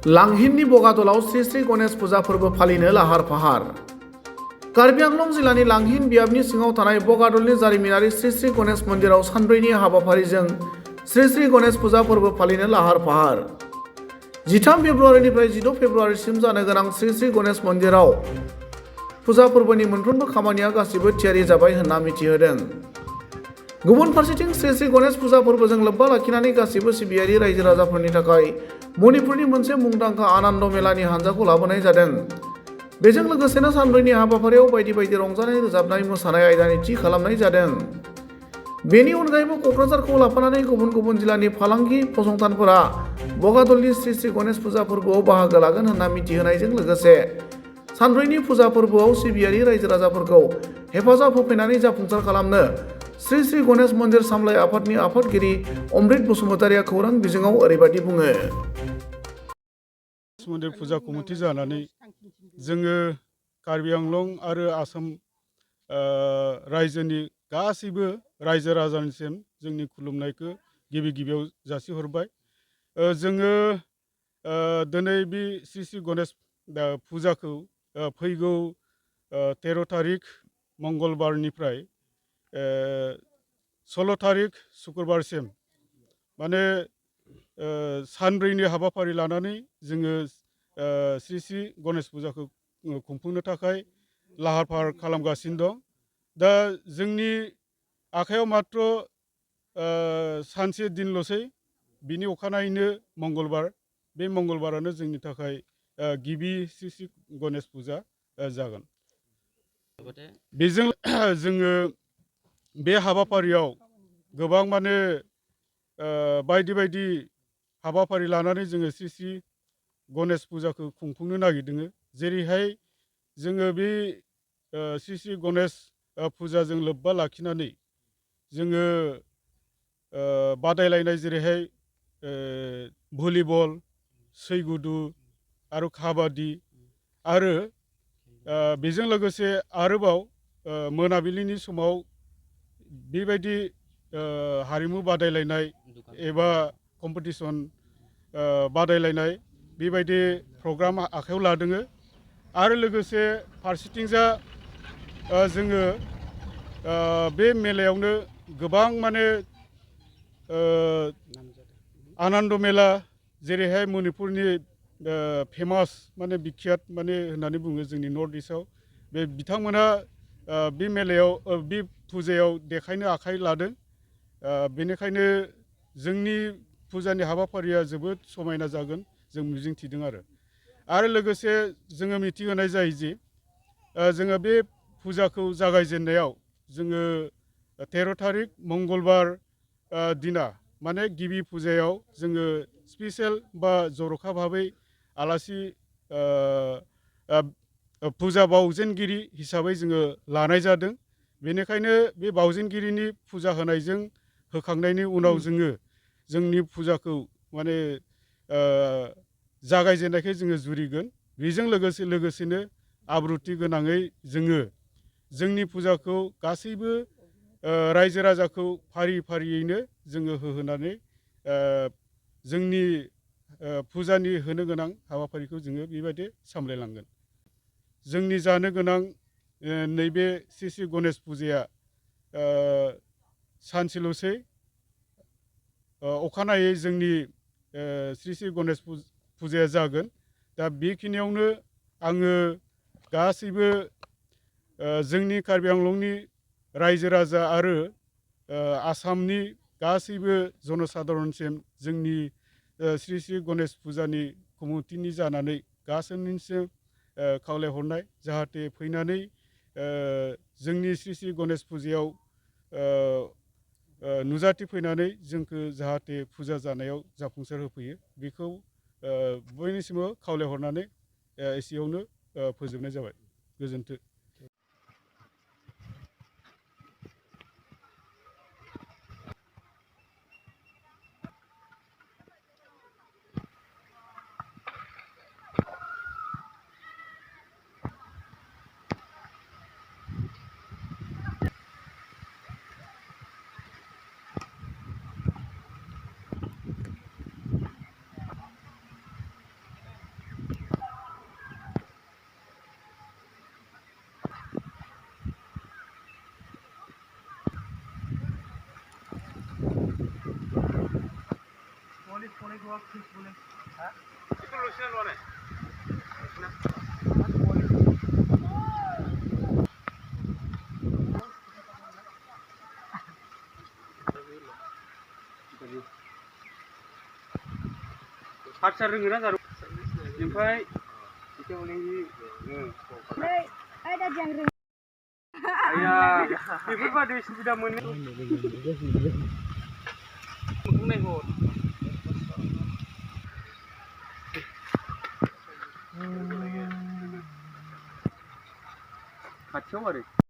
लांहिननि बगादलाव श्री श्री गणेश फुजा फोरबो फालिनो लाहार फाहार। कार्बि आंलं जिल्लानि लांहिन बियाबनि सिङाव थानाय बगादलनि जारिमिनारि श्री श्री गणेश मन्दिराव सानब्रैनि हाबाफारिजों श्री श्री गणेश फुजा फोरबो फालिनो लाहार फाहार। 13 फेब्रुवारिनिफ्राय 16 फेब्रुवारिसिम जानो गोनां श्री श्री गणेश मन्दिराव फुजा फोरबोनि मोनफ्रोमबो खामानिया गासिबो थियारि जाबाय होनना मिथिहोदों। गुबुन फारसेथिं श्री श्री गणेश फुजा फोरबोजों लोब्बा लाखिनानै गासिबो सिबियारि रायजो राजाफोरनि थाखाय मणिपुरनि मोनसे मुंदांखा आनन्द मेलानि हानजाखौ लाबोनाय जादों। बेजों लोगोसेनो सानब्रैनि हाबाफारियाव बायदि बायदि रंजानाय रोजाबनाय मोसानाय आयदानि थि खालामनाय जादों। बेनि अनगायैबो क'क्राझारखौ लाफानानै गुबुन गुबुन जिल्लानि फालांगि फसंथानफोरा बगादलनि श्री श्री गणेश फुजा फोरबोआव बाहागो लागोन होनना मिथिहोनायजों लोगोसे सानब्रैनि फुजा फोरबोआव सिबियारि रायजो राजाफोरखौ हेफाजाब होफैनानै जाफुंसार खालामनो श्री श्री गणेश मन्दिर सामलाय आफादनि आफादगिरि अमृत बसुमतारिया खौरां बिजोङाव ओरैबायदि बुङो। मन्दिर फुजा कमिटि जानानै जोङो कार्बि आंलं आरो आसाम रायजोनि गासैबो रायजो राजानिसिम जोंनि खुलुमनायखौ गिबियाव जासिहरबाय। जोङो दिनै बे श्री श्री गणेश फुजाखौ फैगौ 13 थारिख मंगलबारनिफ्राय 16 थारिख शुक्रबारसिम माने सानब्रैनि हाबाफारि लानानै जोङो श्री श्री गणेश फुजाखौ खुंफुंनो थाखाय लाहार फाहार खालामगासिनो दं। दा जोंनि आखायाव मात्र सानसे दिनल'सै, बिनि अखानायैनो मंगलबार, बे मंगलबारानो जोंनि थाखाय गिबि श्री श्री गणेश फुजा जागोन। बेजों जोङो बे हाबाफारियाव गोबां माने बायदि बायदि हाबाफारि लानानै जोङो श्री श्री गणेश फुजाखौ खुंफुंनो नागिरदों। जेरैहाय जोङो बे श्री श्री गणेश फुजाजों लोब्बा लाखिनानै जोङो बादायलायनाय जेरैहाय भलिबल, सैगुदु आरो काबादि आरो बेजों लोगोसे आरोबाव मोनाबिलिनि समाव बेबायदि हारिमु बादायलायनाय एबा कम्पिटिसन बादायलायनाय बेबायदि प्रग्राम आखायाव लादों। आरो लोगोसे फारसेथिंजा जोङो बे मेलायावनो गोबां माने आनन्द मेला जेरैहाय मणिपुरनि फेमास माने बिख्यात माने होननानै बुङो जोंनि नर्थ इस्टआव, बे बिथांमोना बे मेलायाव बे फुजायाव देखायनो आखाइ लादों। बेनिखायनो जोंनि फुजानि हाबाफारिया जोबोद समायना जागोन जों मिजिंथिदों। आरो लोगोसे जोङो मिथिहोनाय जायो जे जोङो बे फुजाखौ जागायजेननायाव जोङो 13 थारिख मंगलबार दिना माने गिबि फुजायाव जोङो स्पेसियेल बा जर'खा भाबै आलासि फुजा बावजेनगिरि हिसाबै जोङो लानाय जादों। बेनिखायनो बे बावजेनगिरिनि फुजा होखांनायनि उनाव जोङो जोंनि फुजाखौ माने जागायजेननायखौ जोङो जुरिगोन। बेजों लोगोसेनो आब्रुथि गोनाङै जोङो जोंनि फुजाखौ गासैबो रायजो राजाखौ फारि फारियैनो जोङो होहोनानै जोंनि फुजानि होनो गोनां हाबाफारिखौ जोङो बेबायदि सामलायलांगोन। जोंनि जानो गोनां नैबे श्री श्री गणेश फुजाया सानसेल'सै, अखानायै जोंनि श्री श्री गणेश फुजाया जागोन। दा बेखिनियावनो आङो गासैबो जोंनि कार्बि आंलंनि रायजो राजा आरो आसामनि गासैबो जनसाधारनसिम जोंनि श्री श्री गणेश फुजानि कमिटिनि जानानै गासैनिसिम खावलायहरनाय जाहाथे फैनानै जोंनि श्री श्री गणेश फुजायाव नुजाथिफैनानै जोंखौ जाहाथे फुजा जानायाव जाफुंसार होफैयो, बेखौ बयनिसिमबो खावलायहरनानै एसेयावनो फोजोबनाय जाबाय। गोजोन्थों। हारसा रोंगोना जारौ ओमफ्राय इखौ नोंनि नै ओइ दा जों रों आया बेफोरबादि सुबिदा मोनो मोखांनायखौ खाथियाव आरो